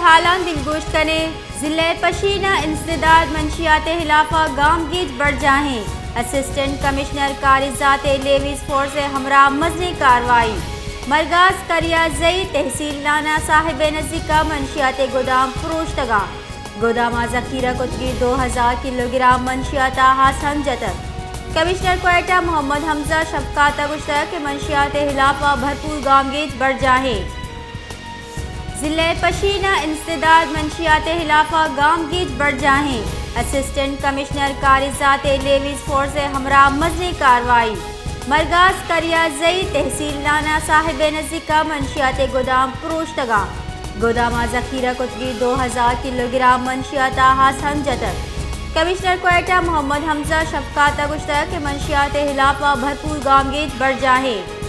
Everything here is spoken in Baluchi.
حالاں دلگوش کنیں۔ ضلع پشین ءَ انسداد منشیات ءِ خلاف ءَ گامگیج برجاہیں۔ اسسٹنٹ کمشنر کاریزات ءَ لیویز فورس ءِ ہمراہ مزنیں کاروائی۔ مرگاز کریا زئی تحصیل نانا صاحب ءِ نزیک ءَ منشیات ءِ گودام پروشتگاں۔ گودام ءَ ذخیرہ کتگیں دو ہزار کلوگرام منشیات ءَ ہاس ہم جتگ۔ کمشنر کوئٹہ محمد حمزہ شفقات ءَ گوشتگ کہ منشیات ءِ خلاف ءَ بھرپور گامگیج برجاہیں۔ ضلع پشین ءَ انسداد منشیات ءِ خلاف ءَ گامگیج برجاہیں۔ اسسٹنٹ کمشنر کاریزات ءَ لیویز فورس ءِ ہمراہ مزنیں کاروائی۔ مرگاز کریا زئی تحصیل نانا صاحب ءِ نزیک ءَ منشیات ءِ گودام پروشتگاں۔ گودام ءَ ذخیرہ کتگیں دو ہزار کلوگرام منشیات ءَ ہاس ہم جتگ۔ کمشنر کوئٹہ محمد حمزہ شفقات ءَ گوشتگ کہ منشیات ءِ خلاف ءَ بھرپور گامگیج برجاہیں۔